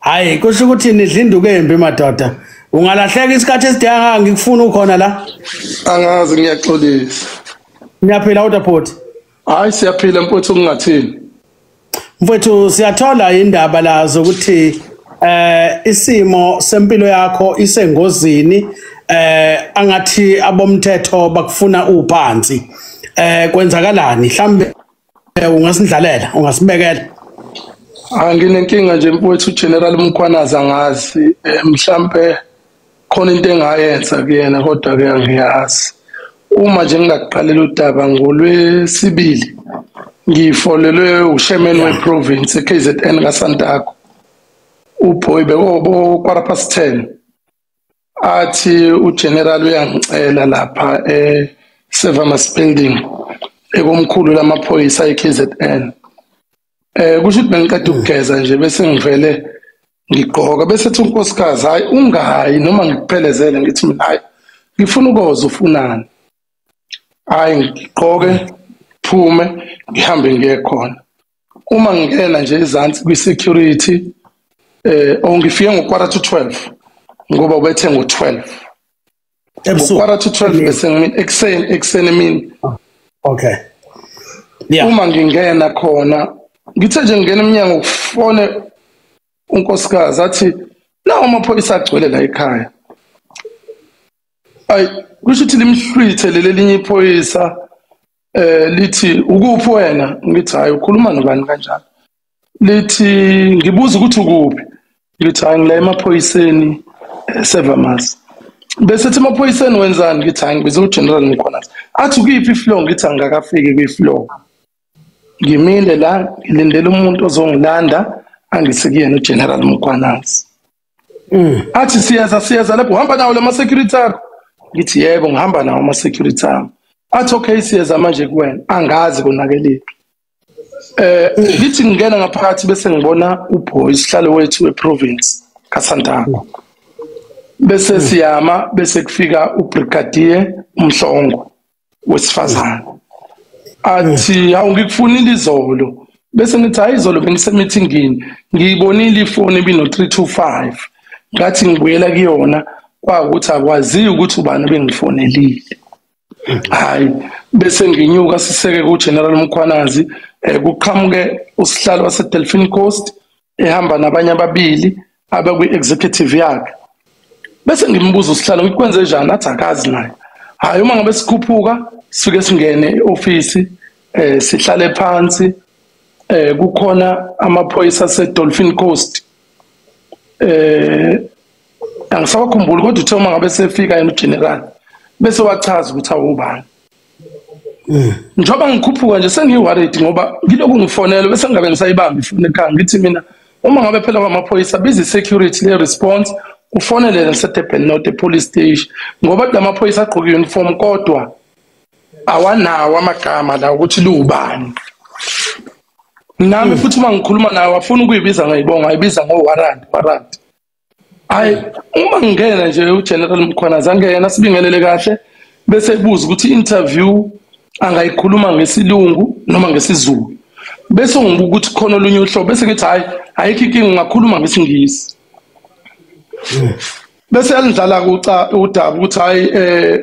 Hayi, kusho ukuthi nidla induku embi madoda. Ungalahleka isikhathi esidanga ngikufuna ukhona la. Angazi, ngiyaxolisa. Niyaphila kodwa bhuti? Hayi, siyaphila mfowethu, kungathini. Mfowethu, siyathola indaba la zokuthi isimo sempilo yakho isengozini, angathi abomthetho bakufuna uphansi. Kwenzakalani? Mhlambe ungasindlalela, ungasibekela. Anginenkinga nje mfowethu, General Mkhwanazi angazi, mhlambe khona into engayenza kuyena kodwa ke angiyazi. Uma nje ngingakuqalela udaba ngolwesibili, ngifolelwe ushairman weprovince eKZN kaSantaco. Uboy bekobo 10:15. Athi uGeneral uyangicela lapha eServamus building ekomkhulu lamaphoyisa eKZN. Kusho ukuthi bengiqeda ukugeza nje bese ngivele ngigqoka, bese ethi unkosikazi hayi ungayi noma ngikuphelezele, ngithi mina hayi ngifuna ukoza ufunani. Hayi ngigqoke phume ngihambe ngiye khona. Uma ngingena nje ezansi kwi-security, ngifike ngo-11:45 ngoba ubethe ngo-12. Ebusuku. Ngo-11:45 bese ngimini ekuseni emini. Okay. Yeah. Uma ngingena khona ngithe nje ngingena eminyango kufone unkosikazi athi nawo amaphoyisa agcwele la ekhaya. Ayi kusho ukuthi limhlwithe lelinye iphoyisa, lithi ukuphi wena? Ngithi hayi ukhuluma nobani kanjalo? Lithi ngibuza ukuthi ukuphi? Ngithi hayi ngila emaphoyiseni Servamus. Bese ethi emaphoyiseni wenzani? Ngithi hayi ngibiza uGeneral Mkhwanazi. Athi ukuyiphi ifloor? Ngithi angikakafiki kwi-floor. Ngimile la ngilindele umuntu ozongilanda angise kuyena uGeneral Mkhwanazi. Athi siyeza lapho, uhamba nawo lama security akho? Ngithi yebo ngihamba nawo ama security ami. Athi okay siyeza manje kuwena, angazi konakeliphi. Ngithi ngingena ngaphakathi bese ngibona uBoy sihlalo wethu weprovince kaSantaco. Bese siyama bese kufika uBrigadier Umhlongo wesifazane. Athi hawu ngikufunile izolo. Bese ngithi hayi izolo bengisemeetingini, ngiyibonile ifoni ebino 325. Ngathi ngibuyela kuyona kwakuthi akwaziyo ukuthi ubani bengifonelile. Hayi bese nginyuka siseke kuGeneral Mkhwanazi, kuqhamuke usihlalo wase Delphine Coast ehamba nabanye ababili abakwi executive yakhe. Bese ngimbuza usihlalo ngikwenze njani, athi akazi naye. Hayi uma ngabe sikhuphuka sifike singene eoffice, sihlale phansi, kukhona amaphoyisa ase Dolphin Coast. Angisakhumbuli kodwa uthe uma ngabe sefika yena uGeneral bese wachaza ukuthi awubani. Njengoba ngikhuphuka nje sengiworried ngoba ngilokhu ngifonela bese ngingabe ngisayibamba ifoni ekhaya. Ngithi mina uma ngabe phela kwamaphoyisa busy security le response ufonele naseDurban North police station ngoba lamaphoyisa agqoke uniform kodwa awanawo amagama la ukuthi liubani. Nami futhi uma ngikhuluma naye wafuna ukuyibiza ngayibonga, ayibiza ngo warrant. Hayi uma ngingena nje uGeneral Mkhwanazi angena sibingelele kahle bese ebuza ukuthi interview angayikhuluma ngesilungu noma ngesiZulu. Bese ngibuka ukuthi khona olunye uhlobo bese ngithi hayi ayikho inkinga ngingakhuluma ngesingisi. Bese yalidlala udaba ukuthi hayi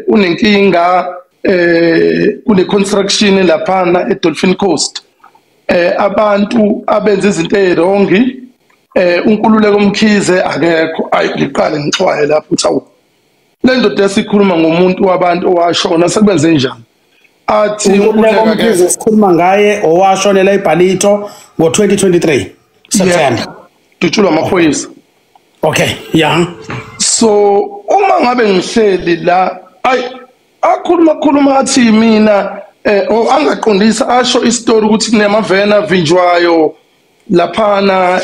unenkinga, kune construction laphana eDolphin Coast. Abantu abenza izinto ezirongi, uNkululeko Mkhize akekho. Ayi ngiqale ngixwaye lapho uthi awu le ndoda esikhuluma ngomuntu wabantu owashona sekubenze njani? Athi uNkululeko Mkhize sikhuluma ngaye owashonela eBhalito ngo-2023 September. Dutshulwa amaphoyisa. Okay, yeah. So uma ngabe ngihleli la ayi akhuluma athi mina angaqondisa asho isitori ukuthi kunemavena vinjwayo laphana,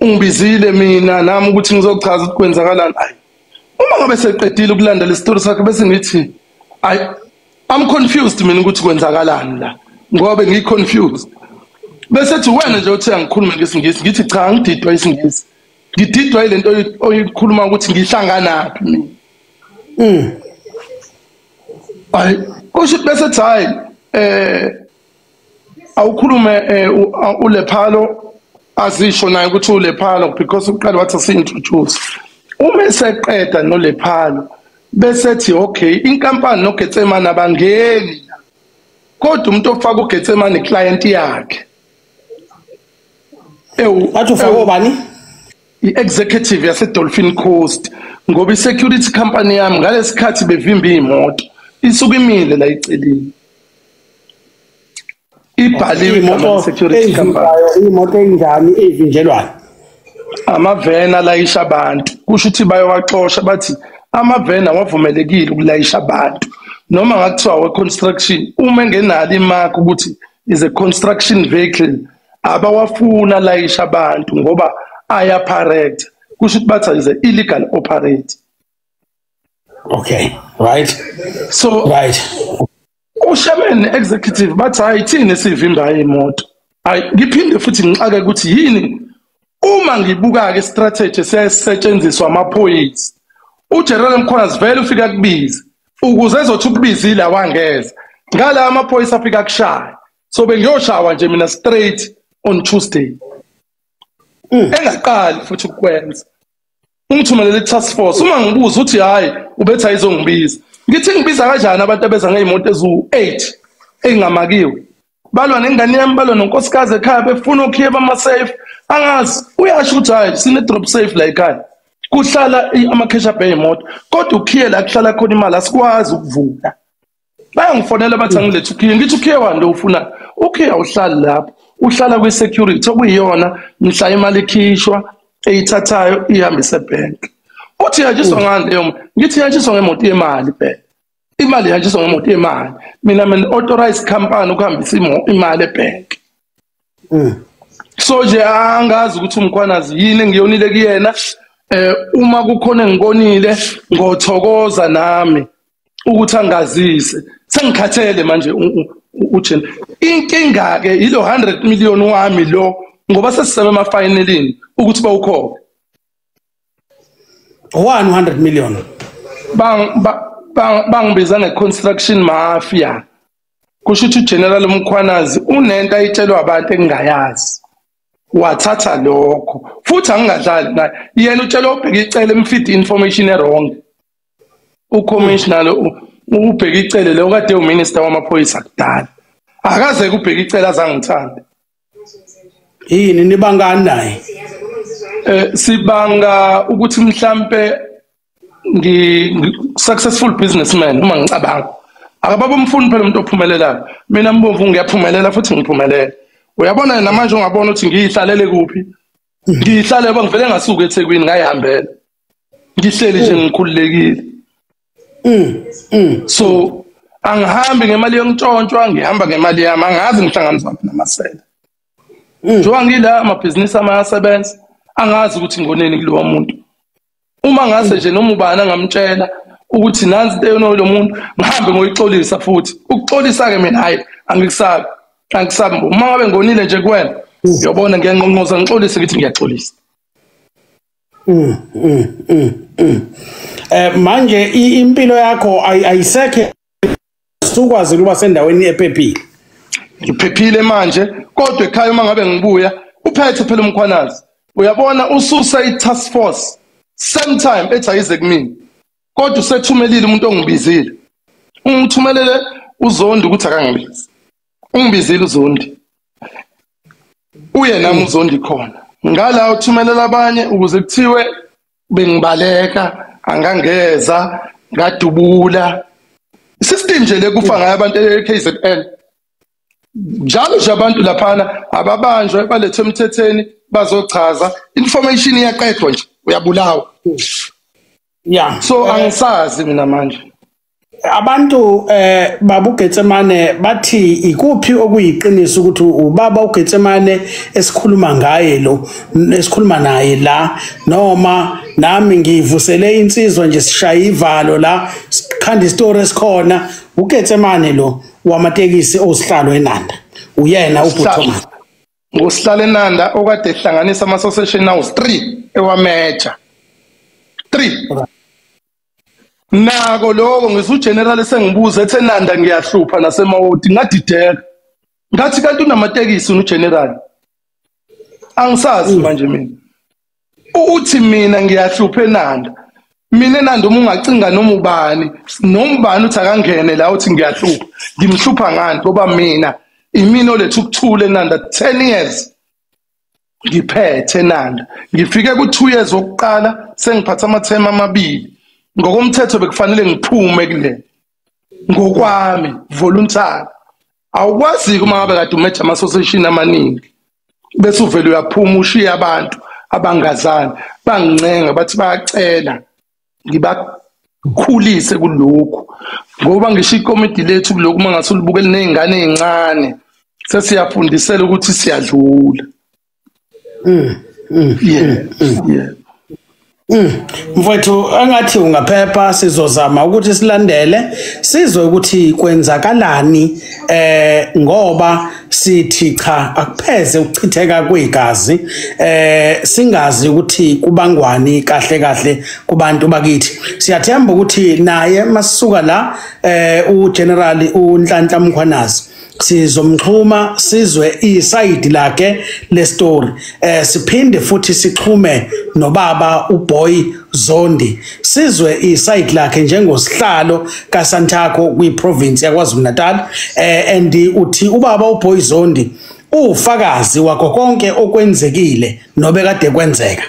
ungibizile mina nami ukuthi ngizochaza ukuthi kwenzakalani. Ayi uma ngabe seqedile ukulanda le story sakhe bese ngithi ayi I'm confused mina ukuthi kwenzakalani la ngoba ngi confused. Bese ethi wena nje uthi angikhulume ngesingisi, ngithi cha ngididwa isingisi, ngididwa ilento oyikhuluma ukuthi ngihlanganaphi mina. Ayi kusho bese ethi hayi awukhulume uLephalo Azisho naye ukuthi uLephalo because uqala wathi asi-introduce. Uma eseqeda noLephalo bese ethi okay, inkampani noGetsemane abangeni la, kodwa umuntu ofaka uGetsemane client yakhe. Ewu, Wathi ufake obani? I-executive yase-Dolphin Coast, ngoba i-security company yami ngalesikhathi bevimba iy'moto isuke imile la eceleni, ibhaliwe igama Iy'moto le-security company. ey'vimbayo, iy'moto ey'njani ey'vinjelwayo? Amaveni alayisha abantu, kusho ukuthi bayowaxosha, bathi amaveni awavumelekile ukulayisha abantu noma ngakuthiwa we-construction, uma engenalo imark ukuthi is a construction vehicle, abawafuna alayisha abantu ngoba ayaparect, kusho ukuthi bathi is a illegal operate. Okay, right. So right. Ushaman executive bathi hayi, thina sivimba imoto. Hayi, ngiphinde futhi ngixake ukuthi yini uma ngibuka ke strategy siyasetshenziswa amaphoyisa. UGeneral Mkhwanazi vele ufika kubiza ukuze ezothi ukubizile awangeza. Ngala amaphoyisa afika kushaya. So bengiyoshawa nje mina straight on Tuesday. Engaqali futhi ukwenza. Ungithumelele i-task force, uma ngibuza uthi hayi ubethi ayizongibiza. Ngithi ngibiza kanjani abantu abeza ngeyimoto ezu-8 ey'ngamakiwe? Balwa nengane yami, balwa nonkosikazi ekhaya, befuna okhiye bama-safe. Angazi, uyasho ukuthi hayi sine-drop safe la ekhaya. Kuhlala ama-cash up ey'moto, kodwa ukhiye la kuhlala khona imali asikwazi ukuvula. Bayangifonela bathi angilethe ukhiye, ngithi ukhiye wani lo ufuna? Ukhiye awuhlali lapho, uhlala kwi-security okuyiyona mhla imali ikhishwa eyithathayo ihambise ebhenki. Uthi ihanjiswa ngani leyo? Ngithi ihanjiswa ngemoto yemali phela. Imali ihanjiswa ngemoto yemali. Mina authorized company ukuhambisa imali ebhenki. So nje angazi ukuthi uMkhwanazi yini engiyonile kuyena. Uma kukhona engikonile ngothokoza nami ukuthi angazise. Sengikhathele manje uJen. Inkinga ke ilo 100 million wami lo, ngoba sesisebe emafinalini ukuthi bawukhokhe. 100 million. Bangibiza nge-construction mafia. Kusho ukuthi uGeneral Mkhwanazi unento ayitshelwa abantu engingayazi. Wathatha lokho. Futhi angingadlali naye. Yena utshelwa uBheki Cele emfeed information e-wrong. UCommissioner uBheki Cele lo kade uminister wamaphoyisa kudala. Akaze kuBheki Cele azangithanda. Yini nibangani naye? Sibanga ukuthi mhlambe ngi successful businessman uma ngicabanga. Akababa umfuni phela umuntu ophumelelayo. Mina Mbomvu ngiyaphumelela futhi ngiphumelele. Uyabona namanje ungabona ukuthi ngiyihlalele kuphi? Ngiyihlale ngoba ngivele ngasuka eThekwini ngayihambela. Ngihleli nje ngikhululekile. So angihambi ngemali yontshontshwa, ngihamba ngemali yami, angazi ngihlanganiswa namasela. Njengoba ngila amabhizinisi amayasebenza, angazi ukuthi ngoneni kulowo muntu. Uma ngase nje noma ubani angamtshela ukuthi nansi into eyona lo muntu, ngihambe ngoyixolisa futhi. Ukuxolisa ke mina hayi angikusabi. Angikusabi. Uma ngabe ngonile nje kuwena, uyobona ngiyanqonqoza ngixolise ngithi ngiyaxolisa. Manje impilo yakho ayisekho, sukwazi ukuba sendaweni ephephile. Ngiphephile manje, kodwa ekhaya uma ngabe ngibuya uphethe phela uMkhwanazi. Uyabona ususa i-task force same time ethi ayize kumina, kodwa usethumelile umuntu ongibizile. Ungithumelele uZondi ukuthi akangibizi. Ungibizile uZondi. Uye nami uZondi khona. Ngala uthumelela abanye ukuze kuthiwe bengibaleka, angangeza, ngadubula. System nje le kufa ngayo abantu e-KZN. Njalo nje abantu laphana ababanjwe balethwe emthethweni bazochaza, information iyaqedwa nje, uyabulawa. So angisazi mina manje. Abantu baba uGetsemane bathi ikuphi okuyiqiniso ukuthi ubaba uGetsemane esikhuluma ngaye lo esikhuluma naye la, noma nami ngivusele insizwa nje sishaya ivalo la sikhanda isitori esikhona. uGetsemane lo wamatekisi osihlalo eNanda, uyena uButhomas. Ngosihlalo eNanda okade ehlanganisa ama association now 3 ewameja 3. Nako lokho ngizwe uGeneral sengibuza ethe Nanda ngiyahlupha nasemawoti, ngadideka. Ngathi kanti unamatekisi uGeneral. Angisazi manje mina. Uthi mina ngiyahlupha eNanda. Mina eNanda uma ungacinga noma ubani, noma ubani uthi akangene la uthi ngiyahlupha. Ngimhlupha ngani ngoba mina imina oletha ukuthula eNanda 10 years. Ngiphethe eNanda. Ngifike ku 2 years wokuqala sengiphatha amathema amabili. Ngokomthetho bekufanele ngiphume kule. Ngokwami voluntary. Awukwazi uma ngabe kade umeja ama association amaningi bese uvele uyaphuma ushiya abantu abangazani bangincenga bathi bayacela ngibakhulise kulokhu ngoba ngisho ikomiti lethu kulokhu uma ngase ulibukele nezingane ezincane sesiyafundisela ukuthi siyadlula. Yeah. Mfowethu angathi ungaphepha, sizozama ukuthi silandele sizwe ukuthi kwenzakalani ngoba sithi cha akupheze ukuchitheka kwegazi singazi ukuthi kubangwani kahle kahle kubantu bakithi. Siyathemba ukuthi naye masisuka la uGeneral uNhlanhla Mkhwanazi sizomxhuma sizwe iside lakhe le story, siphinde futhi sixhume nobaba uBoy Zondi sizwe iside lakhe njengosihlalo kaSantaco kwiprovince yaKwaZulu Natal, and uthi ubaba uBoy Zondi ufakazi wakho konke okwenzekile nobe kade kwenzeka,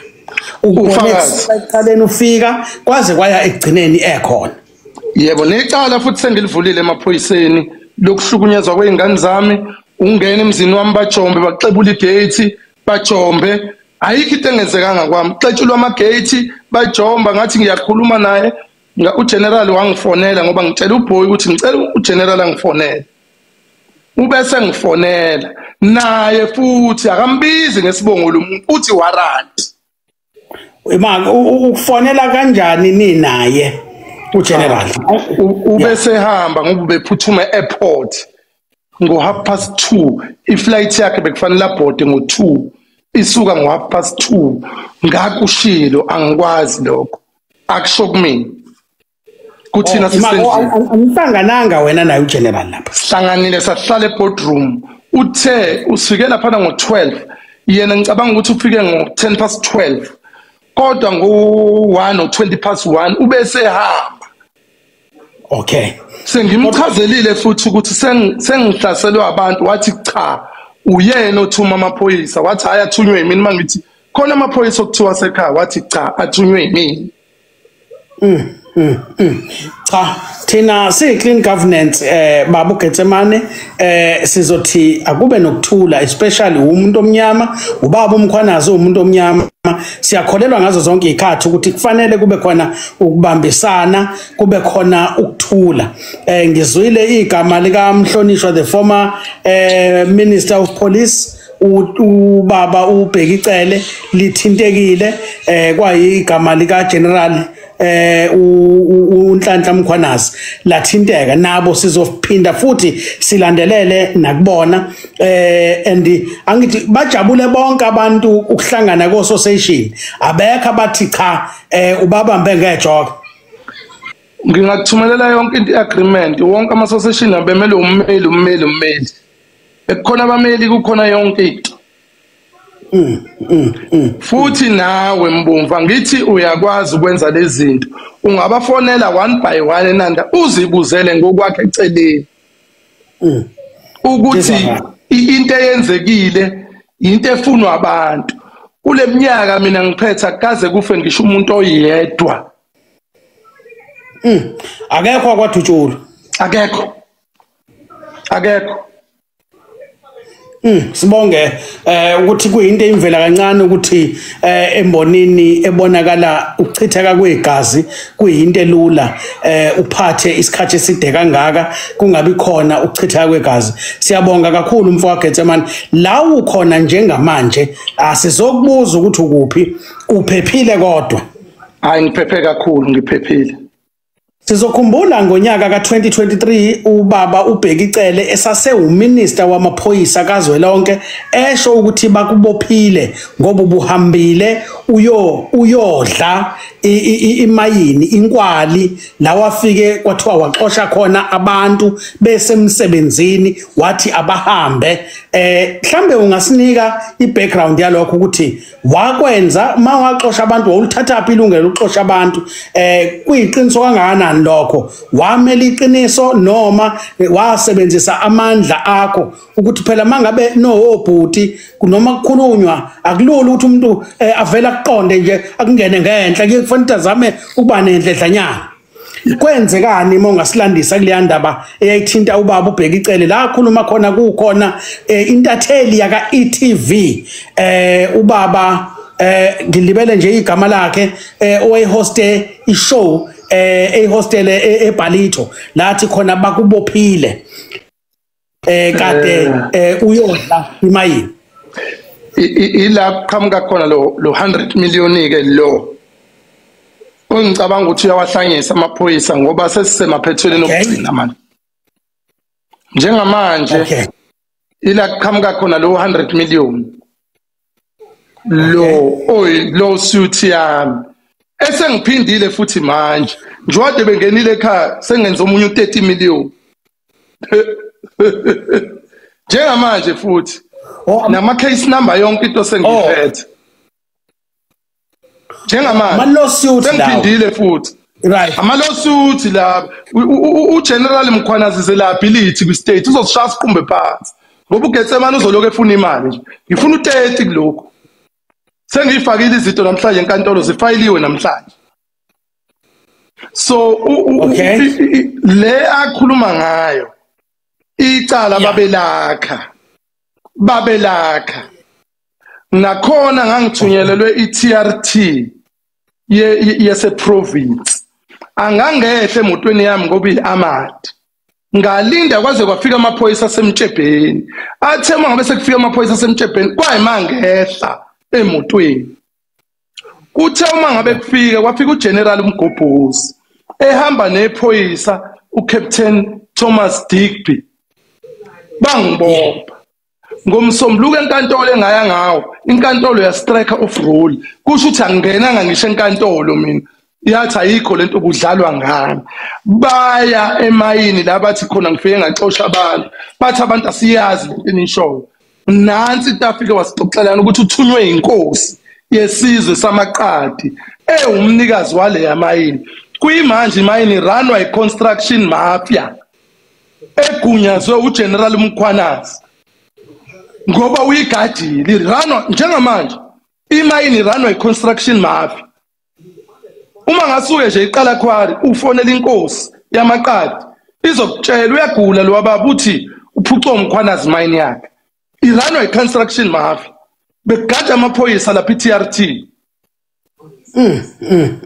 ufakazi ekuqaleni ufika kwaze kwaya ekugcineni ekhona. Yebo, necala futhi sengilivulile emaphoyiseni lokuhlukunyezwa kwezingane zami. Ungena emzini wami bajombe, baxebula igate bajombe, ayikho into engenzekanga kwami, xetshulwa amagate bajomba. Ngathi ngiyakhuluma naye uGeneral wangifonela ngoba ngitshela uBoy ukuthi ngicela uGeneral angifonele, ubese ngifonela naye futhi akambizi ngesibongo lomuntu, uthi warrant. Ima ukufonela kanjani ni naye uGeneral? Ubese hamba ngoba ubephuthuma airport ngo 2:30, iflight yakhe bekufanele abhode ngo 2, isuka ngo 2:30. Ngakushilo angikwazi lokho, akusho kumina kuthina sisendlini. Angihlangananga wena naye uGeneral lapha? Sihlanganile, sahlala eboardroom. Uthe usifike lapha ngo 12, yena ngicabanga ukuthi ufike ngo 12:10, kodwa ngo 1 or 1:20 ubese hamba. Okay. Sengimchazelile futhi ukuthi sengihlaselwe abantu, wathi cha uyena othuma amaphoyisa, wathi hayi athunywe yimina. Mangithi khona amaphoyisa okuthiwa sekhaya, wathi cha athunywe yimina. Cha, thina siyi clean governance baba uGetsemane, sizothi akube nokuthula, especially umuntu omnyama, ubaba uMkhwanazi umuntu omnyama. Siyakholelwa ngazo zonke izikhathi ukuthi kufanele kube khona ukubambisana, kube khona ukuthula. Ngizwile igama lika Mhlonishwa the former Minister of Police ubaba uBheki Cele lithintekile, kwayigama lika General uNhlanhla Mkhwanazi lathinteka, nabo sizophinda futhi silandelele nakubona. And angithi bajabule bonke abantu ukuhlangana ko association, abekho abathi cha ubabambe ngejoka. Ngingakuthumelela yonke into agreement, wonke ama association abemele ummeli ummeli ummeli, ekukhona abameli kukhona yonke into. Futhi nawe Mbomvu ngithi uyakwazi ukwenza lezi zinto, ungabafonela one by one eNanda uzibuzele ngokwakhe eceleni ukuthi into eyenzekile into efunwa abantu. Kule minyaka mina ngiphetha kaze kufe ngisho umuntu oyedwa. Akekho akwadutshula, akekho, akekho. Sibonge ukuthi kuyinto imvela kancane ukuthi embonini ebonakala ukuchitheka kwegazi kuyinto elula, uphathe isikhathi eside kangaka kungabi khona ukuchitheka kwegazi. Siyabonga kakhulu mfowethu Getsemane, la ukhona njengamanje asizokubuza ukuthi ukuphi, uphephile kodwa? Hayi, ngiphephe kakhulu, ngiphephile. Sizokhumbula ngonyaka ka-2023 ubaba uBheki Cele esasewuminister wamaphoyisa kazwelonke esho ukuthi bakubophile ngoba ubuhambile uyodla imayini inkwali la wafike kwathiwa waxosha khona abantu besemsebenzini wathi abahambe. Mhlambe ungasinika i-background yalokho ukuthi wakwenza mawaxosha abantu wawulithatha ilungelo lokuxosha abantu, kuyiqiniso kangakanani lokho? Wamela iqiniso noma wasebenzisa amandla akho? Ukuthi phela mangabe nowobhuti noma kukhulunywa akulula ukuthi umuntu avela kuqonde nje akungene ngenhla, kuye kufanele azame ukuba nendledlanyana. Kwenzekani uma ungasilandisa kuleya ndaba eyayithinta ubaba uBheki Cele la khuluma khona kukhona intatheli yaka e.tv, ubaba ngilibele nje igama lakhe, owayehoste ishow eyihostele eBalito lathi khona bakubophile kade uyodla imayini. Ila kuqhamuka khona lo 100 million ke lo ongicabanga ukuthi uyawahlanyisa amaphoyisa ngoba sesisemaphethelweni okugcina manje. Njengamanje ila kuqhamuka khona lo 100 million lo oyi lawsuit yami esengiphindile futhi manje njengoba bengenile ekhaya sengenza omunye u30 million njengamanje futhi nama case number yonke into sengiphethe njengamanje ama lawsuit sengiphindile futhi. Right, ama lawsuit la uGeneral Mkhwanazi liability kwi state uzosishaya siqumbe phansi ngoba uGetsemane uzoloku efuna imali nje. Ngifuna u30 kulokho. Sengiyifakile izinto namhlanje enkantolo, zifayiliwe namhlanje. So le akhuluma ngayo icala babelakha nakhona ngangithunyelelwe iTRT yese province. Angangehle emotweni yami ngoba iamadi ngalinda kwaze kwafika amaphoyisa asemtshebheni. Athe uma ngabe sekufika amaphoyisa asemtshebheni kwayimangehla emotweni. Kuthe uma ngabe kufika kwafika uGeneral Mgobhozi ehamba nephoyisa uCaptain Thomas Digby, bangibopha ngomsombuluko enkantolo engaya ngawo, inkantolo ya striker of rule. Kusho ukuthi angingenanga ngisho enkantolo mina, yathi ayikho lento kudlalwa ngami. Baya emayini la bathi khona ngifike ngaxosha abantu, bathi abantu asiyazi lento enishoyo. Nansi into afike wasixoxelana ukuthi uthunywe inkosi yesizwe samaqadi ewumnikazi wale yamayini. Kuyimanje imayini runwa i-construction mafia egunyazwe uGeneral Mkhwanazi ngoba uyigadile runwa njengamanje imayini runwa i-construction mafia. Uma ngasuke nje iqala quarry ufonela inkosi yamaqadi izokutshela uyagula lo baba uthi uphucwa uMkhwanazi mine yakhe. Iranwa i-construction mafia, begada amaphoyisa lapha i-TRT.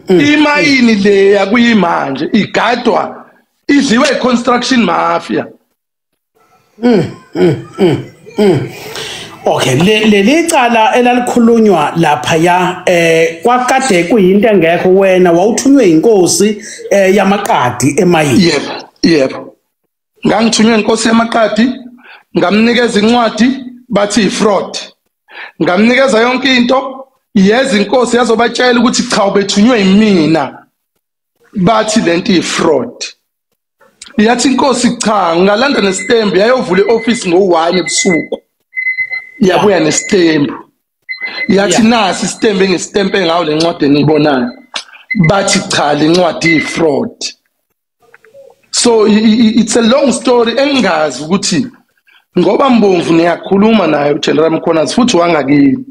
Imayini leya kuyimanje igadwa idliwe i-construction mafia. Okay, leli cala elalikhulunywa lapha ya kwakade kuyinto engekho, wena wawuthunywe inkosi yamaqadi emayini. Yebo, yebo. Ngangithunywe inkosi yamaqadi, ngamnikeza incwadi bathi ifraud. Ngamnikeza yonke into, yeza inkosi yazobatshela ukuthi cha ubethunywe yimina. Bathi lento ifraud. Yathi inkosi cha ngalanda nestembu, yayovula ioffice ngo1 ebusuku. Yabuya nestembu. Yathi nasi istembu engistempe ngawo lencwadi eniyibonayo. Bathi cha lencwadi ifraud. So it's a long story engazi ukuthi ngoba Mbomvu niyakhuluma naye uGeneral Mkhwanazi futhi wangakini.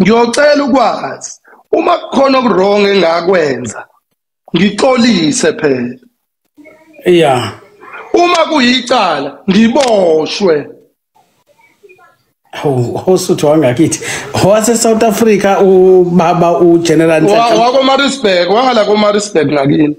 Ngiyocela ukwazi uma kukhona okurong engakwenza ngixolise phela. Yeah. Uma kuyicala ngiboshwe. Osuthu wangakithi wase South Africa ubaba uGeneral wako Maritzburg, wangala ko Maritzburg ngakini.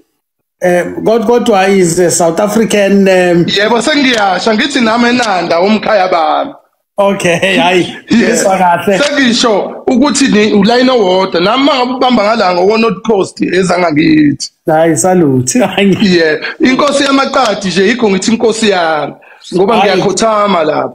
Kodwa is a South African. Yebo sengiyasha ngithi nami enanda umkhaya bami. Okay, hayi ngizwa kahle. Sengisho ukuthi ni uline owodwa nami mangabe ubamba ngala ngo North Coast ezangangithi. Hayi salute. Yeah, inkosi yamaqadi nje yikho ngithi inkosi yami ngoba ngiyakhothama lapha.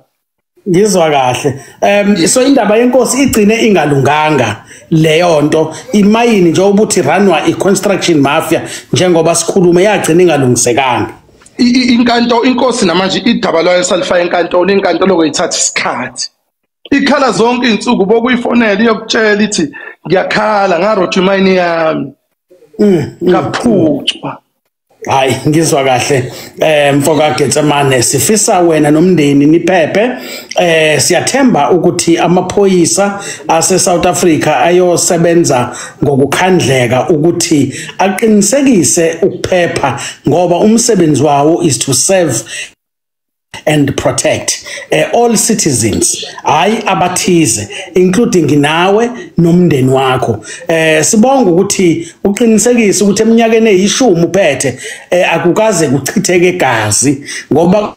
Ngizwa kahle. So indaba yenkosi igcine ingalunganga leyo nto. Imayini nje ubuthi runwa i-construction mafia njengoba sikhulume yagcina ingalungisekanga. Inkanto inkosi namanje idaba lwayo salifaka enkantolo, inkantolo kuyithatha isikhathi. Ikhala zonke insuku bokuyifonela iyokutshela ithi ngiyakhala ngarojwa imayini yami. Ngaphucwa. Hayi ngizwa kahle mfoka Getsemane, sifisa wena nomndeni niphephe. Siyathemba ukuthi amaphoyisa ase South Africa ayosebenza ngokukhandleka ukuthi aqinisekise ukuphepha, ngoba umsebenzi wawo is to serve and protect all citizens, hayi abathize, including nawe nomndeni wakho. Sibonga ukuthi uqinisekise ukuthi eminyakeni eyishumi uphethe akukaze kuchitheke igazi, ngoba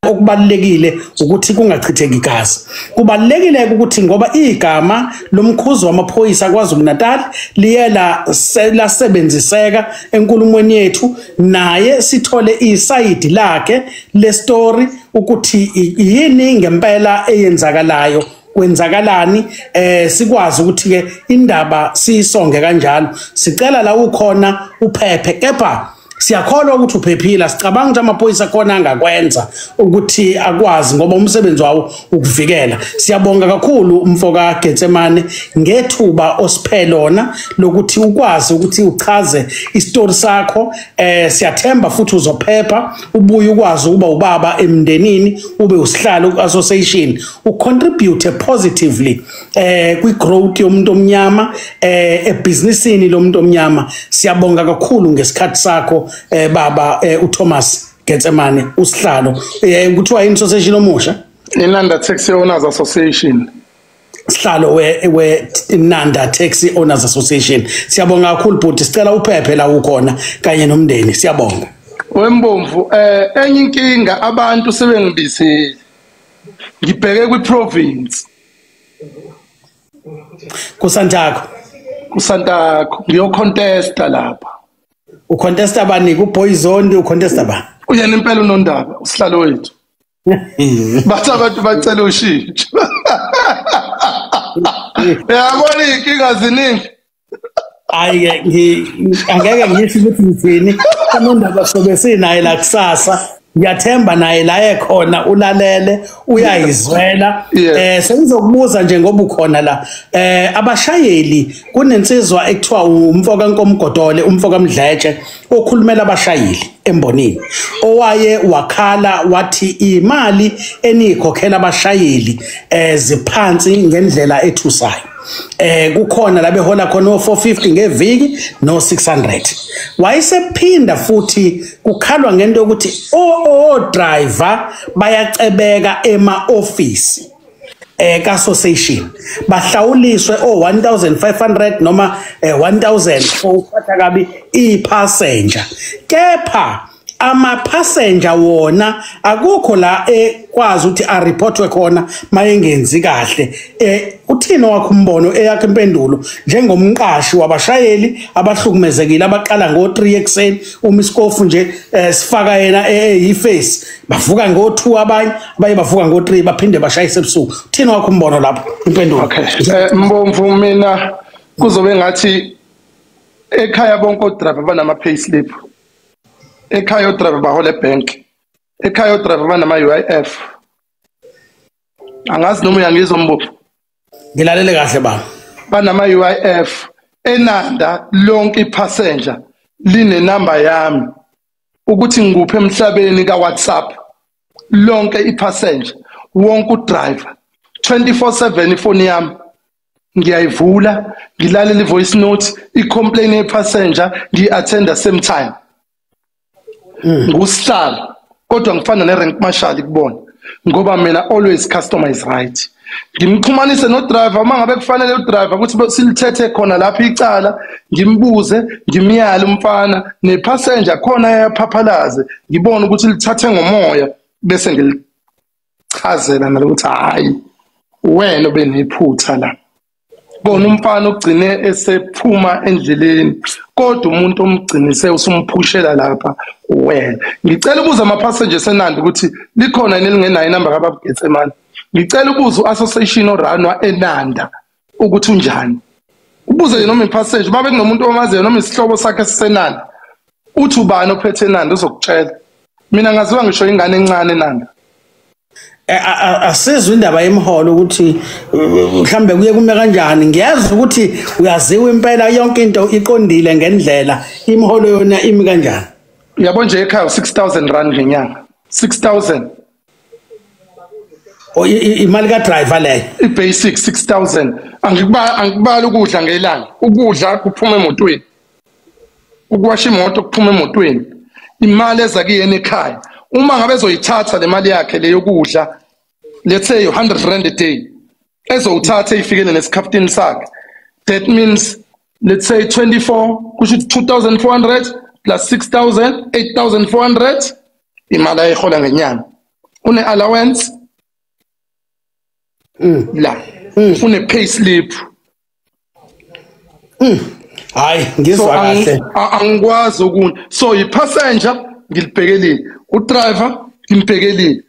okubalekile ukuthi kungachitheki igazi. Kubalekile ukuthi ngoba igama lomkhuzi wamaphoyisa kwaZulu Natal liyela lasebenziseka enkulumweni yethu, naye sithole isayidi lakhe le story ukuthi yini ngempela eyenzakalayo, kwenzakalani, sikwazi ukuthi ke indaba siyisonge kanjalo. Sicela la ukhona uphephe, kepha siyakholwa ukuthi uphephile. Sicabanga ukuthi amaphoyisa khona angakwenza ukuthi akwazi, ngoba umsebenzi wawo ukuvikela. Siyabonga kakhulu mfoka Getsemane ngethuba osiphe lona lokuthi ukwazi ukuthi uchaze isitori sakho. Siyathemba futhi uzophepha, ubuye ukwazi ukuba ubaba emndenini, ube usihlalo ku-association, ucontribute positively kwi-growth yomuntu omnyama, ebhizinisini lomuntu omnyama. Siyabonga kakhulu ngesikhathi sakho baba uThomas Getsemane, usihlalo kuthiwa yini association omusha? Inanda Taxi Owners Association. Sihlalo we Nanda Taxi Owners Association. Siyabonga kakhulu bhuti, sicela uphephe la ukhona kanye nomndeni. Siyabonga. Wembomvu, enye inkinga abantu sebengibizile. Ngibheke kwi-province. KuSantaco. KuSantaco ngiyocontesta lapha. Ucontesta bani? KuBoyzone ucontesta ba? Uyena impela unondaba, usihlalo wethu. Bathi abantu bacela ushintsho. Uyabona inkinga ziningi. Hayi angeke ngisho ukuthi ngithini. Unondaba sobe sinaye la kusasa. Ngiyathemba naye la ekhona ulalele, uyayizwela. Sengizokubuza nje ngoba ukhona la. Abashayeli, kunensizwa ekuthiwa umfoka Nkomgodole, umfoka Mdletshe, okhulumela abashayeli embonini, owaye wakhala wathi imali enikhokhela abashayeli ziphansi ngendlela ethusayo. Kukhona la behola khona o450 ngeviki no 600. Wayesephinda futhi kukhalwa ngento yokuthi o driver bayacebeka ema office ka association, bahlawuliswe o 1500 noma 1000 for ukuphatha kabi ipassenger, kepha ama passenger wona akukho la ekwazi ukuthi a reportwe khona mayengenzi kahle. Uthini wakho umbono, eyakho impendulo njengomqashi wabashayeli abahlukumezekile abaqala ngo3 ekseni, uma isikofu nje sifaka yena eyiface, bavuka ngo2 abanye, abaye bavuka ngo3 baphinde bashayise ebusuku. Uthini wakho umbono lapho, impendulo? Okay, Mbomvu, mina kuzobe ngathi ekhaya bonke odriver banama payslip. Ekhaya odriver bahola ebank, ekhaya odriver banama UIF. Angazi noma uyangizwa Mbopho. Ngilalele kahle baba. Banama UIF. Enanda lonke ipassenger line number yami ukuthi ngikuphe emhlabeni ka WhatsApp. Lonke ipassenger, wonke udriver 24/7 ifoni yami ngiyayivula, ngilalela ivoice note, i-complaint yepassenger ngiyi-attenda same time. Ngusihlalo kodwa ngifana ne-rank marshal kubona, ngoba mina always customer is right. Ngimxhumanise no-driver uma ngabe kufanele udriver ukuthi silithethe khona lapho icala, ngimbuze, ngimyale umfana nepassenger khona ayaphaphalaze, ngibone ukuthi lithathe ngomoya bese Lizokuchazela nalokuthi hayi wena obenephutha la. Kona umfana ogcine esephuma endleleni, kodwa umuntu omgcinise usumphushela lapha wena. Ngicela ubuza ama-passengers eNanda ukuthi likhona yini elingenayo inamba kaBaba Getsemane. Ngicela ubuza u-association oranwa eNanda ukuthi unjani. Ubuze noma i-passenger, babe kunomuntu omaziyo noma isihlobo sakhe siseNanda. Uthi ubani ophethe eNanda uzokutshela. Mina ngaziwa ngisho ingane encane eNanda. Asizwe indaba yemiholo ukuthi mhlambe kuye kume kanjani. Ngiyazi ukuthi uyaziwa impela, yonke into iqondile ngendlela. Imiholo yona imi kanjani? Uyabo nje ekhaya 6000 rand ngenyanga. 6000. Imali ka driver leyo. I-basic 6000. Angikubali ukudla ngelanga. Ukudla kuphuma emotweni. Ukuwasha imoto kuphuma emotweni. Imali eza kuyena ekhaya. Uma ngabe ezoyithatha le mali yakhe le yokudla, let's say 100 rand a day, ezowuthatha ifikele nesikhafutini sakhe, that means let's say 24 kusho 2400 plus 6000, 8400 imali ayihola ngenyanga. Une allowance la, une pay slip. Hayi ngizwa kahle. Angikwazi okunye. So i-passenger ngilibhekelile, udriver ngimbhekelile,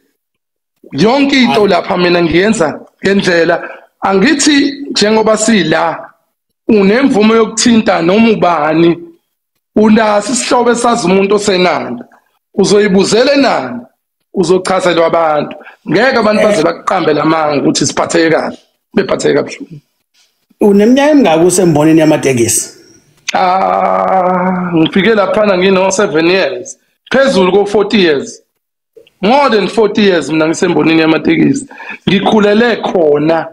yonke into lapha mina ngiyenza ngendlela. Angithi njengoba sila unemvumo yokuthinta noma ubani, unaso isihlobo esazi umuntu oseNanda, uzoyibuzela eNanda, uzochazelwa abantu. Ngeke abantu baze bakuqambe lamanga ukuthi siphatheke kahle, bephatheke kabuhlungu. Uneminyaka emingaki usembonini yamatekisi? Ngifike laphana ngino 7 years. Phezulu ko 40 years. More than 40 years mina ngisembonini yamatekisi. Ngikhulele khona.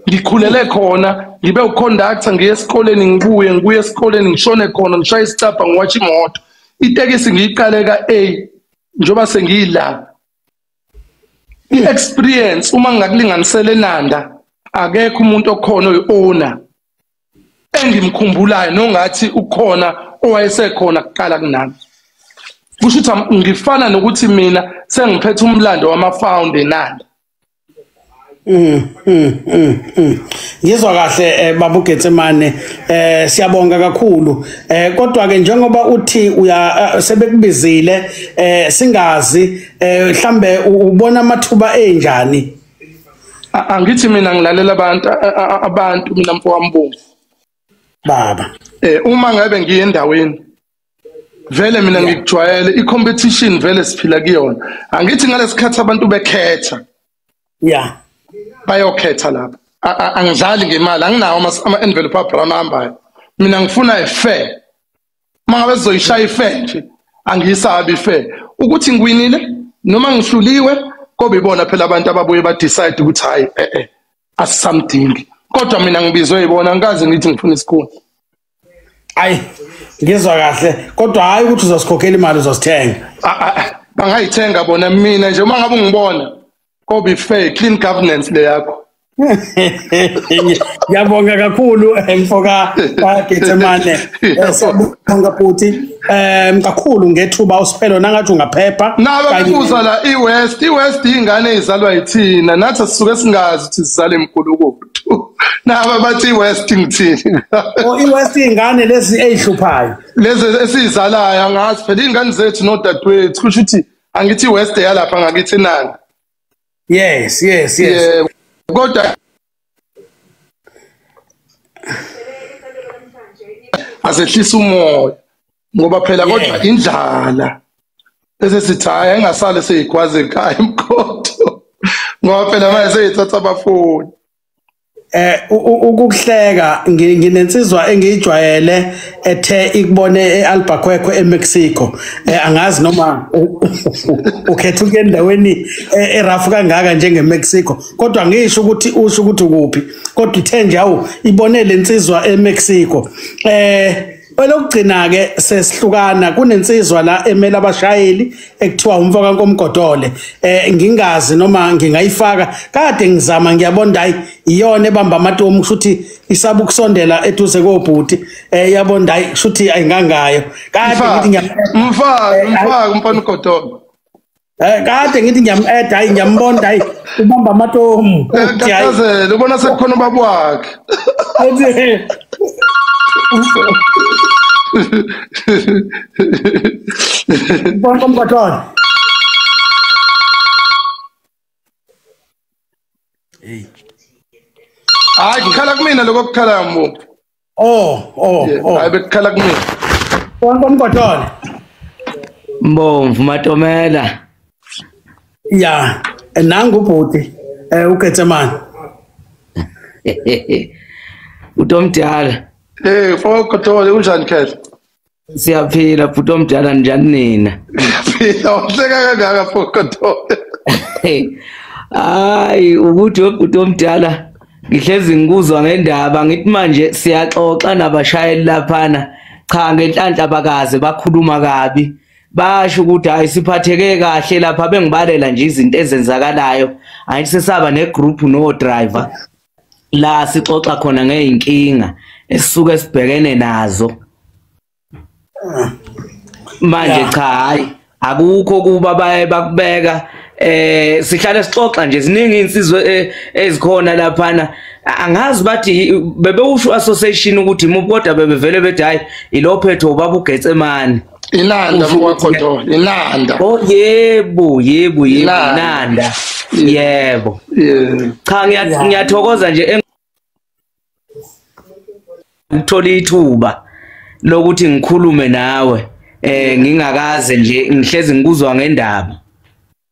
Ngikhulele khona, ngibe uconductor, ngiye esikoleni, ngibuye esikoleni, ngishone khona, ngishaye isicabha, ngiwatch imoto. Itekisi ngiyiqale ka A njoba sengiyila. I-experience uma ngingakulinganisela eNanda, akekho umuntu okhona oyi-owner engimkhumbulayo nongathi ukhona owayesekhona kuqala kunami. Kusho ukuthi ngifana nokuthi mina sengiphethe umlando wama-founder eNanda. Ngizwa kahle Baba uGetsemane, siyabonga kakhulu. Kodwa ke njengoba uthi uya sebekubizile, singazi mhlambe ubona amathuba enjani? Angithi mina ngilalela abantu mina mfowami baba. Uma ngabe ngiye endaweni vele mina ngikujwayele i-competition, vele siphila kuyona. Angithi ngalesikhathi abantu bekhetha, bayokhetha lapha. Angidlali ngemali, anginawo ama-envelope abrown ahambayo. Mina ngifuna i-fair. Uma ngabe sizoyishaya i-fair nje, angiyisabi i-fair. Ukuthi ngiwinile noma ngihluliwe, kobe ibona phela abantu ababuye ba-decide ukuthi hhayi asisamdingi. Kodwa mina ngibizwe yibona, angikaze ngithi ngifuna isikhundla. Ayi ngizwa kahle, kodwa hayi ukuthi uzosikhokhela imali, uzosithenga. Bangayithenga bona. Mina nje uma ngabe ungibona, kobe fair, clean governance le yakho. Ngiyabonga kakhulu mfoka kaGetsemane. Siyabonga futhi kakhulu ngethuba usiphelo, nangathi ungaphepha. Naba kubuza la iWest, iWest ingane ezizalwa yithina, nathi sisuke singazi ukuthi sizale emgulukudu. Naba bathi iWest ngithini? Oh, iWest ingane lezi ezihluphayo. Lezi esizalayo, angazi phela ingane zethu nodadewethu, kusho ukuthi angithi iWest yalapha ngakithi nani. Yes, yes, yes. Kodwa asehlisa umoya ngoba phela kodwa indlala bese sithi hayi engasale seyigwaze ekhaya emkhotho ngoba phela manje seyithatha abafoni. Ukuhleka nginensizwa engiyijwayele ethe ikubone eAlbuquerque eMexico. Angazi noma ukhetha ukuya endaweni erafu kangaka njengeMexico, kodwa ngisho ukuthi usho ukuthi ukuphi, kodwa ithe nje awu ibone lensizwa eMexico. Elokugcina ke sesihlukana, kunensizwa la emela abashayeli ekuthiwa umfoka Nkomgodole. Ngingazi noma ngingayifaka, kade ngizama ngiyabona hayi iyona ebamba amatomu, kusho ukuthi isaba ukusondela eduze kobhuti. Yabona hayi kusho ukuthi ayingangayo. Kade ngithi ngiyamfaka umfana uGodole. Kade ngithi ngiyam-add, hayi ngiyambona, hayi ubamba amatomu. Uyakhathazela, ubona sekukhona ubaba wakhe. Bonke umkhotholo. Hey. Hayi ngikhala kumina lokho kukhala mbo. Oh, oh, oh. Hayi bekukhala kumina. Bonke umkhotholo. Mbomvu Matomela. Ya, nangu ubhuti uGetsemane. Utomdala. Eh, Fokothole unjani Khehla? Siyaphila bhuti omdala, njani nina? Siyaphila, uhleka kangaka Fokothole. Hayi ukuthi ubhuti omdala ngihlezi ngikuzwa ngendaba, ngithi manje siyaxoxa nabashayeli laphana. Cha ngenhlanhla bakaze bakhuluma kabi. Basho ukuthi hayi siphatheke kahle lapha, bengibalela nje izinto ezenzakalayo. Hayi sesaba negroup no driver la sixoxa khona ngeyinkinga esisuke sibhekene nazo. Manje cha hayi akukho kuba baye bakubeka, sihlale sixoxa nje, ziningi insizwe ezikhona laphana. Angazi bathi bebewusho association ukuthi imuphi, kodwa bebevele bethi hayi ilophetho ubaba uGetsemane. Inanda mkwaKhotholo, Inanda. Oh yebo, yebo, yebo, Inanda. Yebo. Cha ngiyathokoza nje ngithola ithuba lokuthi ngikhulume nawe. Ngingakaze nje ngihlezi ngikuzwa ngendaba.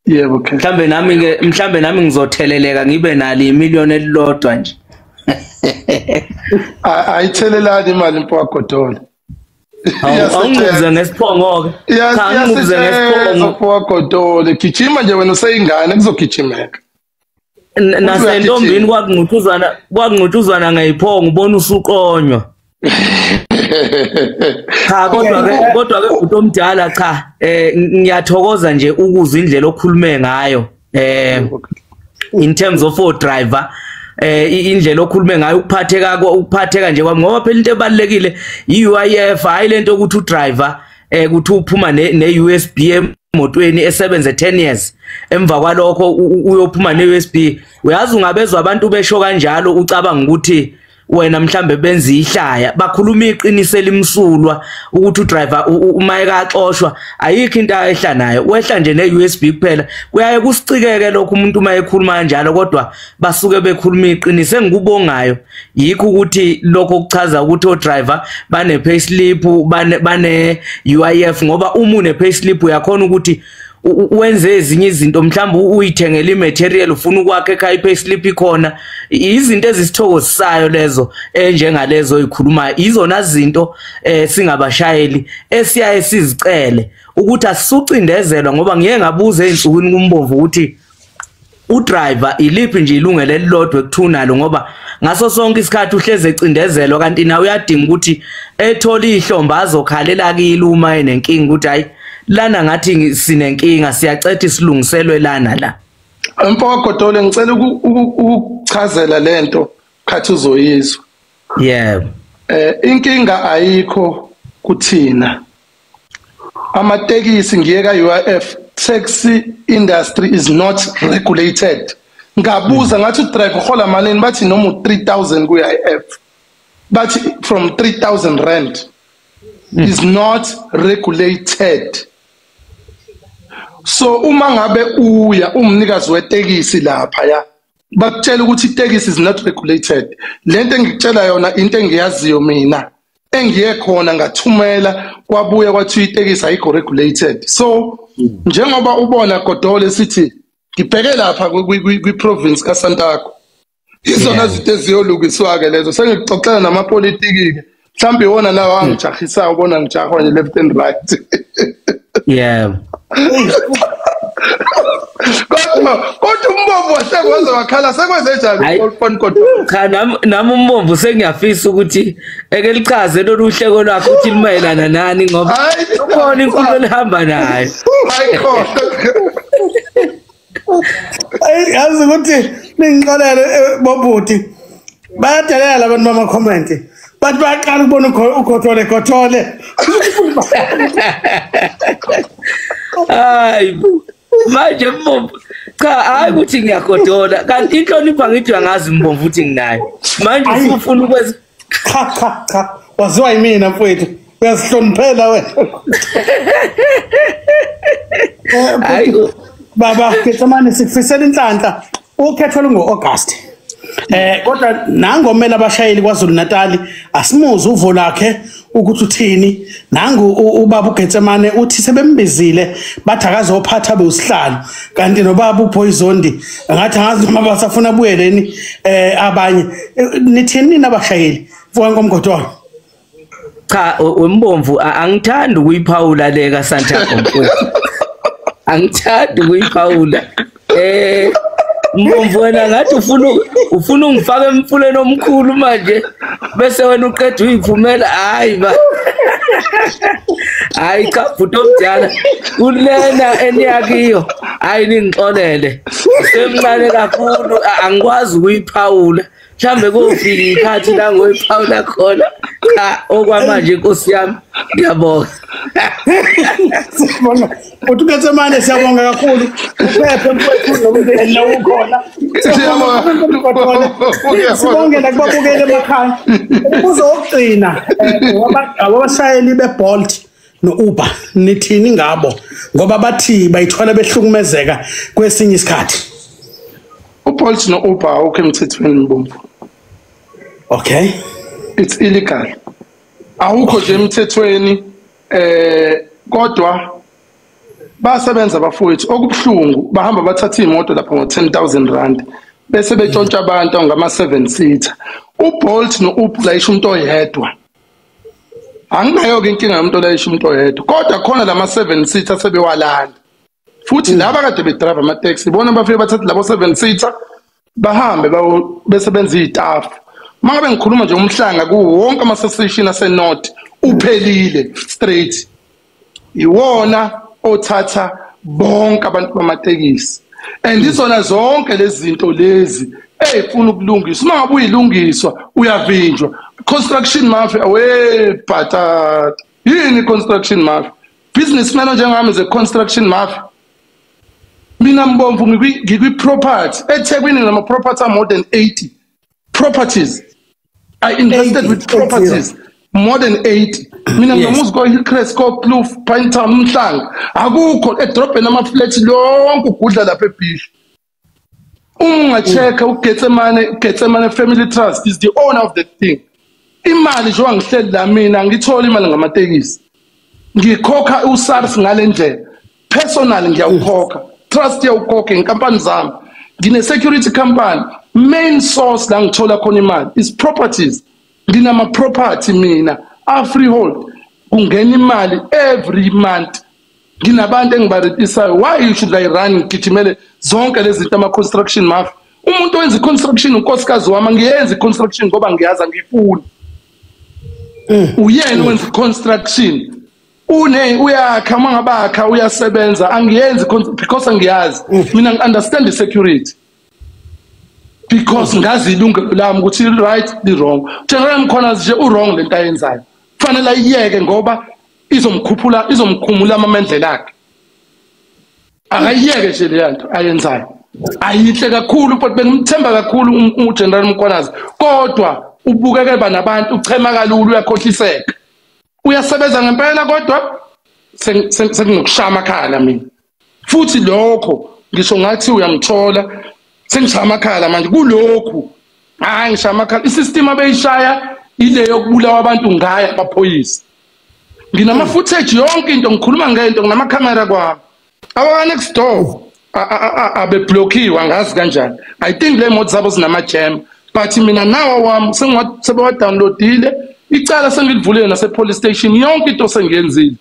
Yebo ke. Mhlambe nami ngizotheleleka ngibe nalo imillion elilodwa nje. Ayithelelani imali mkwaKhotholo. Awungibuze ngesiphongo ke. Cha ngibuze ngesiphongo mkwaKhotholo. Gijima nje wena useyingane kuzogijimeka. Nasentombini kwakungcutshuzwana ngeyiphongo ubona usuqonywa. Cha kodwa ke ubhuti omdala cha ngiyathokoza nje ukuzwa indlela okhulume ngayo in terms of o driver, indlela okhulume ngayo ukuphatheka nje kwami, ngoba phela into ebalekile i-UIF, hayi lento ukuthi udriver kuthi uphuma ne-USB emotweni esebenze 10 years, emva kwalokho uyophuma ne-USB. Uyazi ungabezwa abantu besho kanjalo ucabanga ukuthi wena mhlambe benza ihlaya, bakhuluma iqiniso elimsulwa ukuthi udriver uma ekaxoshwa ayikho into ayehla nayo, wehla nje ne-USB kuphela. Kuyaye kusicikeke lokho umuntu uma ekhuluma kanjalo, kodwa basuke bekhuluma iqiniso. Engikubongayo yikho ukuthi lokho kuchaza ukuthi odriver bane payslip, bane UIF, ngoba uma une payslip uyakhona ukuthi wenze ezinye izinto, mhlawumbe uyithengele imaterial ufuna ukwakha ekhaya, ipayslip ikhona. Izinto ezisithokozisayo lezo enjengalezo oyikhulumayo, izona zinto singabashayeli esiyaye sizicele ukuthi asisucindezelwa, ngoba ngiye ngabuza ezinsukwini kuMbomvu ukuthi udriver iliphi nje ilungelo elilodwa ekuthunalo, ngoba ngaso sonke isikhathi uhleze ecindezelwa, kanti nawe uyadinga ukuthi ethole ihlombe azokhalela kilo uma enenkinga ukuthi hayi lana ngathi sinenkinga, siyacetha isilungiselwe lana la. Mfowakhothole ngicela ukuchazela lento khathi uzoyizwa. Yebo. Inkinga ayikho kuthina. Amatekisi ngiye ka UIF, taxi industry is not regulated. Ngabuza ngathi udriver uhola malini, bathi noma u3000 ku UIF. Bathi from 3000 rand is not regulated. So uma ngabe uya umnikazi wetekisi lapha ya bakutshela ukuthi itekisi is not regulated. Lento engikutshela yona into engiyaziyo mina engiye khona ngathumela kwabuya kwathi itekisi ayikho regulated. So njengoba ubona Godole sithi ngibheke lapha kwi province kaSantago, izona izinto eziyolungiswa ke lezo. Sengikuxoxela namapolitiki ke, mhlawumbe iwona lawa angijahisayo, ubona ngijahwa nje left and right. Yeah. Kodwa uMbomvu wasekwenza wakhala sekwenze njani uFon Godole? Cha nami uMbomvu sengiyafisa ukuthi eke lichaze lolu hleko lwakhe ukuthi limayelana nani, ngoba ukhona inkulumo elihamba nayo. Hayi khona. Yazi ukuthi ningixolele bobhuti, bayadelela abantu bama comment, bathi bayaqala ukubona uKhothole Khothole. Hayi Manje Mbomvu, cha hayi ukuthi ngiyagodola, kanti inhlonipho angithi uyangazi Mbomvu ukuthi nginayo. Manje ufuna ukwenza cha cha cha, waziwa yimina mfowethu, uyazihloniphela wena. Hayi baba Getsemane, sikufisela inhlanhla. Ukhetho lungo-August. Kodwa nangomela abashayeli kwaZulu Natal asimuze uvo lakhe ukuthi uthini. Nangu ubaba uGetsemane uthi sebembizile bathi akazophatha bewusihlalo, kanti nobaba uPoizondi ngathi angazi noma basafuna abuyeleni abanye. Nithini nina abashayeli mfowethu Mgodolo? Cha wembomvu, angithandi ukuyiphawula le kaSantago mfowethu. Angithandi ukuyiphawula. Mbomvu wena ngathi ufuna ungifake emfuleni omkhulu manje bese wena uqeda uyiphumela. Hayi ba, hayi cha bhuti omdala, kulena eniyakiyo hayi ningixolele, semncane kakhulu angikwazi ukuyiphawula. Mhlambe kofika ikhathi la ngoyiphawula khona. Cha okwamanje inkosi yami ngiyabonga. Siyabonga. Uthi Getsemane, siyabonga kakhulu. Uphephe mfowethu nomndeni la ukhona. Siyabonga. Sibonge nakubabukeli emakhaya. Umbuzo wokugcina abashayeli beBolt noUber nithini ngabo, ngoba bathi bayithola behlukumezeka kwesinye isikhathi? uBolt noUber awukho emthethweni Mbomvu. Okay. It's illegal. Awukho nje emthethweni, kodwa basebenza abafowethu. Okubuhlungu bahamba bathatha imoto lapha ngo-10,000 rand bese betshontsha abantu ngama 7 seater. uBolt noUber layisha umuntu oyedwa. Anginayo ke inkinga yomuntu olayisha umuntu oyedwa, kodwa khona lama 7 seater sebewalanda. Futhi laba kade bedrive ama taxi bona bafike bathatha labo 7 seater bahambe bese benza izitafu. Mangabe ngikhuluma nje umhlanga kuwo wonke ama association ase North uphelile straight. Iwona othatha bonke abantu bamatekisi. And izona zonke lezi zinto lezi ezifuna ukulungiswa, uma ngabe uyilungiswa uyavinjwa. Construction mafia, we patata. Yini construction mafia? Businessman njengami is a construction mafia. Mina Mbomvu ngikwi property eThekwini, nama property are more than 80 properties. I invested with properties more than 80. Mina nginomuzi ko Hillcrest, ko Kloof, Pinetown, Umhlanga. Akukho edrobheni ama flats lonke ugudla lapha eBhisho. Uma ungachecka uGetsemane Family Trust is the owner of the thing. Imali njengoba ngihleli la mina ngithola imali ngamatekisi. Ngikhokha uSARS ngale ndlela. Personally ngiyawukhokha. Trust iyawukhokha inkampani zami. Ngine security company. Main source la ngithola khona imali is properties. Nginama property mina a freehold, kungena imali every month. Nginabantu engibarentisayo. Why should I run ngigijimele zonke lezi zinto ama construction mafia? Umuntu owenza construction unkosikazi wami, angiyenzi construction ngoba ngiyazi angifuni. Uyena owenza construction, une uyakha mangabakha uyasebenza, angiyenzi because angiyazi. Mina ngi-understand the security because ngazi ilungelo lami ukuthi right the wrong. General Mkhwanazi nje u-wrong lento ayenzayo, kufanele ayiyeke ngoba izomkhuphula, izomkhumula amamendlela akhe. Akayiyeke nje le nto ayenzayo, ayinhle kakhulu, but bengimthemba kakhulu uGeneral Mkhwanazi, kodwa ubukeke banabantu, uchema kalula, uyakhohliseka, uyasebenza ngempela, kodwa sekunokushaya amakhala mina. Futhi lokho ngisho ngathi uyamthola, sengishaya amakhala manje kulokhu. Hayi ngishaya amakhala, isystem abeyishaya ile yokubulawa abantu ngayo amaphoyisa. Nginama footage yonke into, ngikhuluma ngento, nginama camera kwami. Awa next door abeblockiwe angazi kanjani. I think le moto zabo zinama jam, but mina nawa wami sengiwa downloadile icala, sengilivulile nase police station, yonke into sengiyenzile.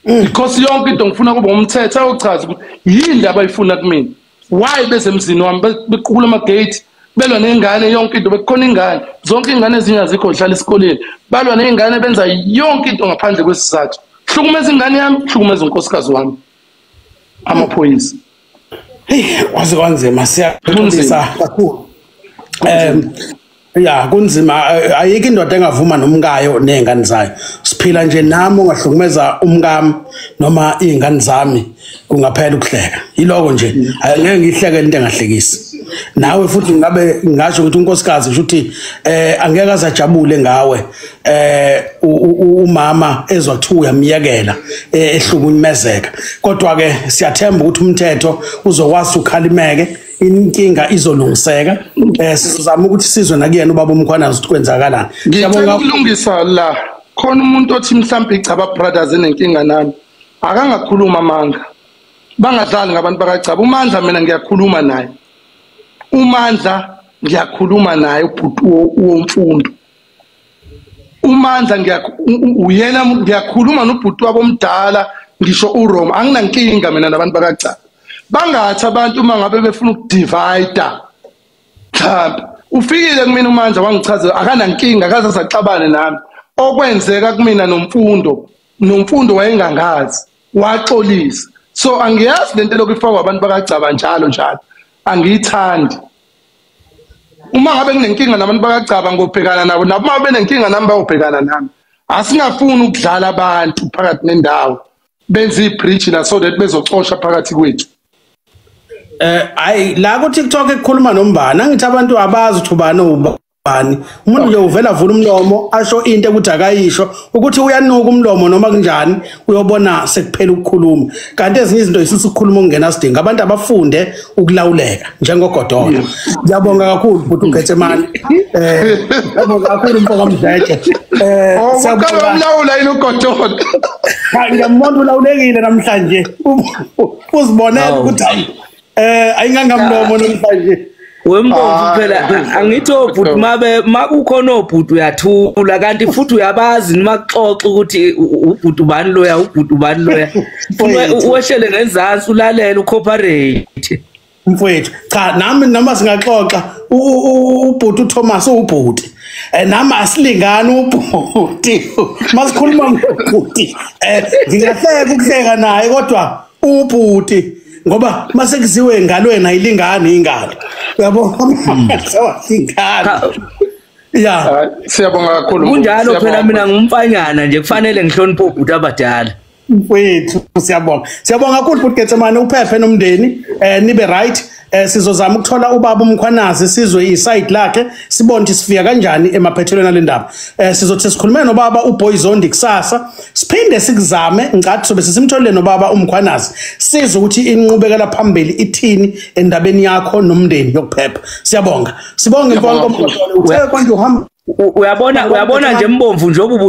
Because yonke into ngifuna kube umthetho ayochaza ukuthi yini abayifuna kumina. Why bezemzini wami bequkula ama gate, belwa nengane yonke into, bekukhona ingane, zonke ingane ezinye azikho zihlala esikoleni, balwa nengane benza yonke into ngaphandle kwesizathu. Hlukumeza ingane yami, hlukumeza unkosikazi wami. Amaphoyisa. Hey, waze kwanzima, siyaxolisa kakhulu. Ya kunzima, ayikho indoda engavuma nomkayo nezingane zayo. Siphila nje nami ungahlukumeza umkami noma izingane zami kungaphela ukuhleka. Yiloko nje, angeke ngihleke into engahlekisi. Nawe futhi ngabe ngisho ukuthi unkosikazi ngisho ukuthi angeke azajabule ngawe umama ezwa kuthiwa uyamyekela ehlukumezeka. Kodwa ke siyathemba ukuthi umthetho uzokwazi ukhalimeke, inkinga izolungiseka. Sizozama ukuthi sizwe nakuyena ubaba uMkhwanazi ukuthi kwenzakalani. Ngicela ukulungisa la, khona umuntu othi mhlawumbe iGcaba Brothers enenkinga nami, akangakhuluma amanga, bangadlali ngabantu bakaGcaba. UMandla mina ngiyakhuluma naye, uMandla ngiyakhuluma naye, ubhuti womfundo uMandla uyena ngiyakhuluma nobhuti wabo omdala, ngisho uRoma. Anginankinga mina nabantu bakaGcaba. Bangathi abantu uma ngabe befuna ukudivide, mhlawumbe ufikile kumina uMandla wangichazela, akanankinga, akaze asaxabane nami. Okwenzeka kumina noMfundo, noMfundo wayengangazi, waxolisa. So angiyazi lento lokhu ifakwa abantu bakaGcaba njalo njalo, angiyithandi. Uma ngabe nginenkinga nabantu bakaGcaba ngobhekana nabo, nabo uma benenkinga nami bayobhekana nami. Asingafuni ukudlala abantu phakathi nendawo, benze ibridge la so that bezocosha phakathi kwethu. Ayi la ku TikTok ekukhuluma nombani, angithi abantu abazi ukuthi ubani ubani. Umuntu nje uvela vula umlomo asho into ukuthi akayisho, ukuthi uyanuka umlomo noma kunjani, uyobona sekuphela ukukhuluma. Kanti ezinye izinto isusa ukukhuluma okungenasidingo. Abantu abafunde ukulawuleka njengoGodola. Ngiyabonga kakhulu bhuti uGetsemane. Ngiyabonga kakhulu mfo kaMdletshe. Siyabonga umlawula yini uGodola? Ngiyambona ulawulekile namhlanje. Uzibonela ukuthi hayi ayingangamlomo namhlanje. Wembomvu phela angithi obhuti mabe makukhona obhuti uyathula, kanti futhi uyabazi noma kuxoxa ukuthi ubhuti ubani loya, ubhuti ubani loya. Uwehlele ngenzansi ulalele ucooperate. Mfowethu cha, nami noma singaxoxa ubhuti uThomas ubhuti, nami asilingani ubhuti. Masikhuluma ngobhuti ngingahleka ukuhleka naye, kodwa ubhuti ngoba mase kuziwe engalweni ayilingani ingalo, uyabo? Ingalo ya. Siyabonga kakhulu. Kunjalo phela, mina ngumfanyana nje, kufanele ngihloniphe ubhuti abadala. Mfowethu siyabonga, siyabonga kakhulu bhuti Getsemane, uphephe nomndeni, nibe right. Sizozama ukuthola ubaba uMkhwanazi, sizwe iside lakhe, sibone ukuthi sifika kanjani emaphethelweni alendaba. Sizothi sikhulume nobaba uBoy Zondi kusasa, siphinde sikuzame ngicathi sobe sisimtholile nobaba uMkhwanazi, sizwe ukuthi inqubekela phambili ithini endabeni yakho nomndeni yokuphepha. Siyabonga, sibonge mfowethu. Uthe konje uhamba uyabona nje Mbomvu, njengoba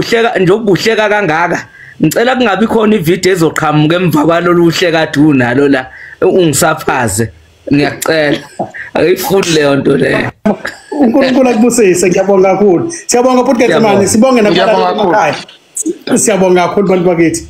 ubuhleka kangaka, ngicela kungabi khona ivideo ezoqhamuka emva kwalolu hleka du nalo la ungisaphaze. Ngiyacela, angiyifuni leyo nto leyo. uNkulunkulu akubusise. Ngiyabonga kakhulu. Siyabonga bhuti Getsemane, sibonge nakubalaleli emakhaya. Siyabonga kakhulu bantu bakithi.